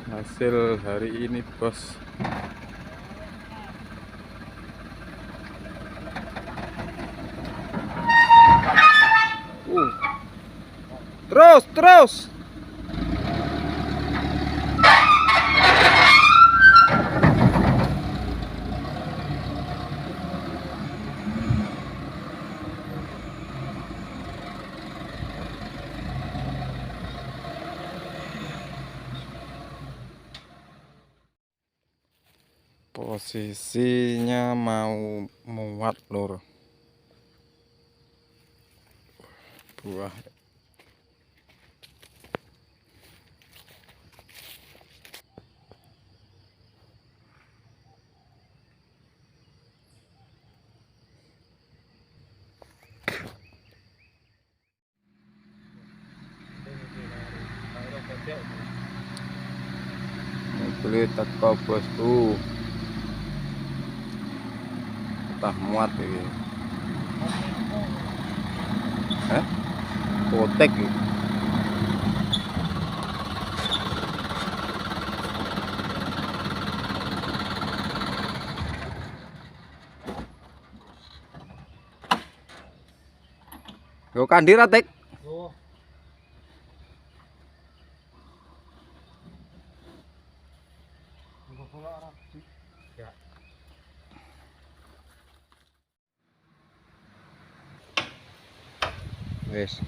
Hasil hari ini, bos. Terus, terus. Posisinya mau muat, lur. Buah. Mobil teko, bosku. Tah muat iki. Eh? Kotek iki. Yo kandi ra, Tek? Yo. Ya. Wis.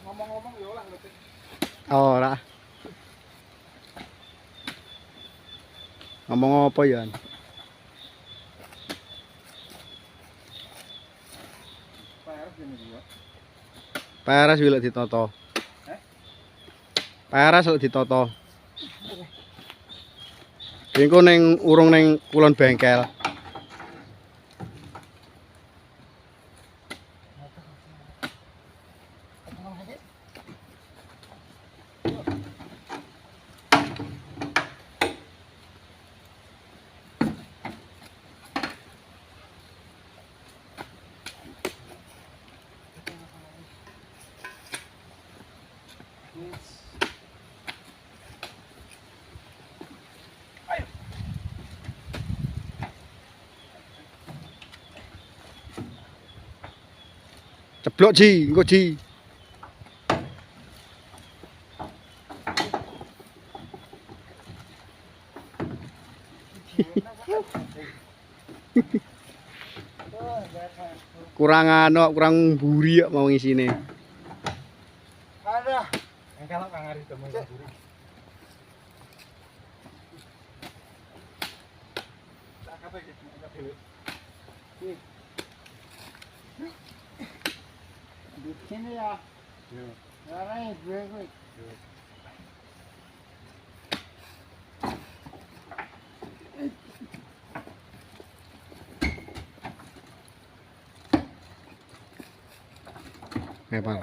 Ngomong-ngomong ya lah ngerti. Ora. Ngomong apa ya? Peres ini gua. Peres kuwi lek ditata. Eh? Peres lek ditata. Engko ning urung ning kulon bengkel. Ceblok ji, engko ji. Kurang anu, kurang mburi kok mau ngisine. Ada. Kalau Kang Ari temu mburi. Tak kabeh iki, tak dhewe. Di sini ya. Iya. Ora gue gue. Ngepal.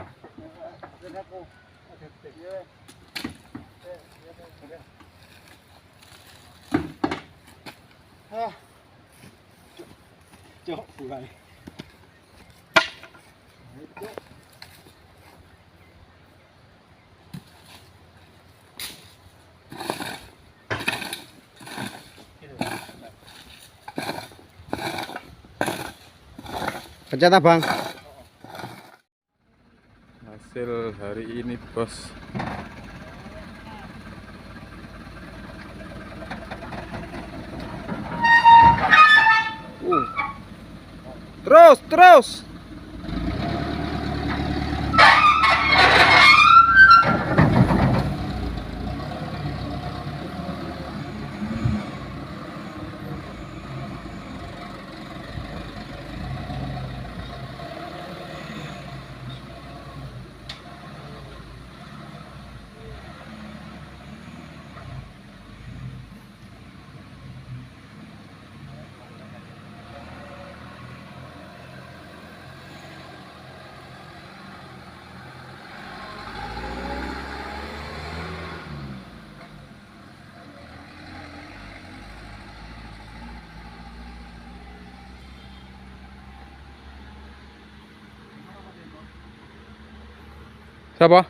Cok, mulai. Pencet Bang. Hasil hari ini, bos. Terus, terus. Siapa?